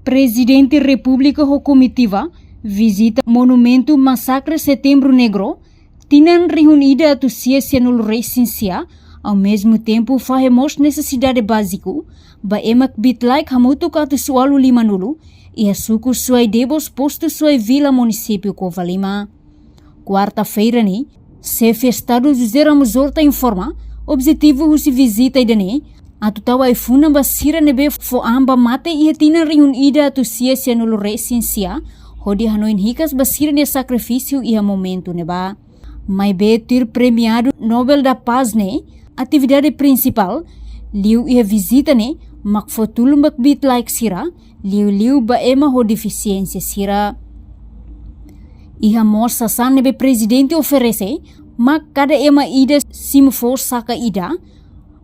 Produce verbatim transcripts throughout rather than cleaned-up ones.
Prezidente Repúblika ho komitiva vizita Monumentu Masakre Setembru Negru, tinan rihun ida atus sia sianulu resin sia, ao mesmo tempo fahe mós nesesidade báziku ba ema kbiit-laek hamutuk atus ualu limanulu, iha suku Suai Debos, postu Suai Vila, munisípiu Covalima. Kuarta-feira ne'e, Xefe Estadu José Ramos Horta informa, objetivu husi vizita ida-ne'e atu tau ai-funan ba sira ne'ebé fó an ba mate iha tinan rihun ida atus sia sianulu resin sia, hodi hanoin hikas ba sira-nia sakrifísiu iha momentu ne'ebá. Maibé tuir premiadu Nobel da Paz ne'e, atividade prinsipál liu iha vizita ne'e mak fó tulun ba kbiit-laek sira, liuliu ba ema ho defisiénsia sira. Iha mós sasán ne'ebé prezidente oferese, mak kada ema ida simu foos saka ida,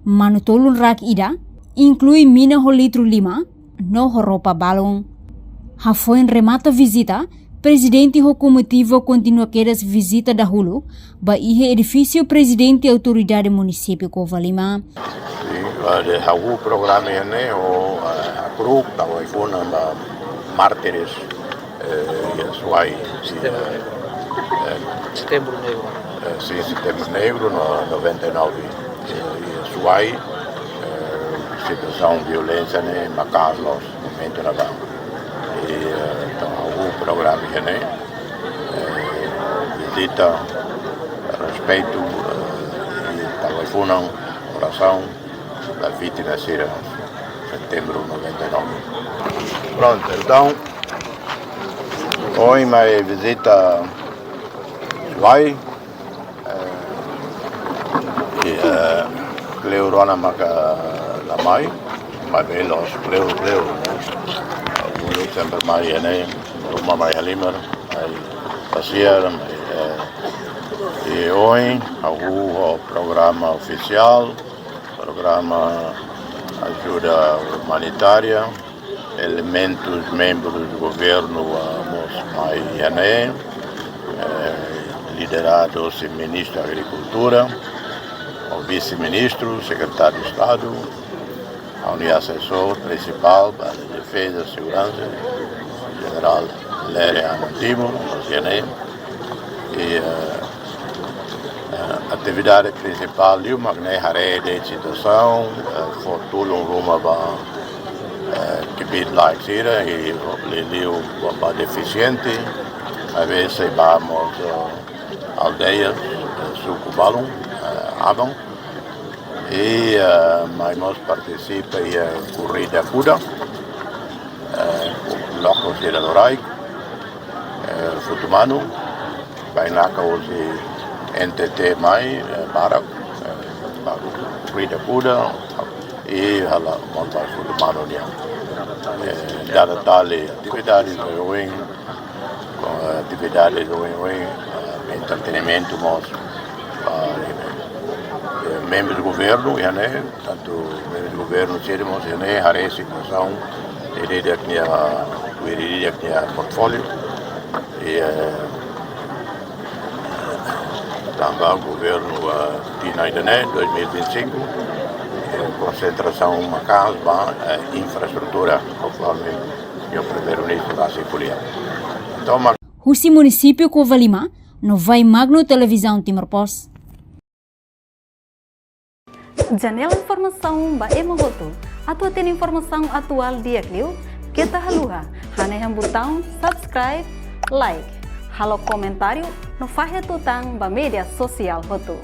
manu-tolun rak ida, inklui mina ho litru lima, no ho roupa balun. Hafoin remata vizita, prezidente ho komitiva kontinua kedas vizita dahuluk ba iha edifísiu Prezidente Autoridade Munisípiu Covalima. Sin, ha'u halo programa ne'e, ha'u, eh, hakru'uk tau ai-funan ba mártires, eh, iha Suai, iha, eh, Setembru Negru. Eh, sin, Setembru Negru, no, noventa e nove. Eh, iha Suai, eh, situasaun violénsia ne'e maka'as loos momentu ne'ebá. I, eh, entaun, ha'u halo programa ne'e, eh, vizita, respeitu, eh, i tau ai-funan, orasaun ba vítima sira, Setembru noventa e nove. Prontu, entaun, ohin mai vizita Suai, eh, i, eh, kleur ona maka la mai, maibé loos kleur, kleur, ne'e. Uluk sempre mai iha ne'e, ruma mai halimar, mai pasiar, mai, eh, i ohin, ha'u halo programa ofisiál, programa ajuda umanitária, elementus, membrus governu, ah, mós mai iha ne'e, eh, lideradu husi Ministru Agrikultura, ho Vise-Ministru, Sekretáriu Estadu, ha'u-nia asesór prinsipál ba defeza, seguransa, Jenerál Lere Ano Timur, mós iha ne'e. I, eh, eh, atividade prinsipál liu mak ne'e haree de'it situasaun, eh, fó tulun ruma ba, eh, kbiit-laek sira, i liuliu ba, ba defisiente, às vezes vamos, eh, aldeias, eh, suku balun, eh, aban. I, eh, mai mós partisipa iha korrida kuda, eh, loke sira loraik, eh, futu manu, bainaka husi N T T mai, eh, barak, eh, baru korrida kuda, i halo mós ba futu manu nian. Eh, dada tali atividade oioin, ho atividade oioin, eh, entretenimentu mós, ah, eh, membrus governu, iha ne'e, tantu membru governu sira mós iha ne'e, haree situasaun, ida-idak nia, ida-idak nia portfóliu, i, eh, tanba governu, eh, tinan ida-ne'e, dois mil e vinte e cinco, eh, konsentrasaun maka'as ba, eh, infraestrutura, konforme señór Primeiru-Ministru rasik ko'alia. Entaun, mak- Husi munisípiu Covalima, Novai Magno, Televizaun Timor Post. Janela informasaun ba ema hotu. Atu hatene informasaun atuál di'ak liu, keta haluha hanehan butaun subscribe, like, halo komentáriu, no fahe tutan ba média sosiál hotu.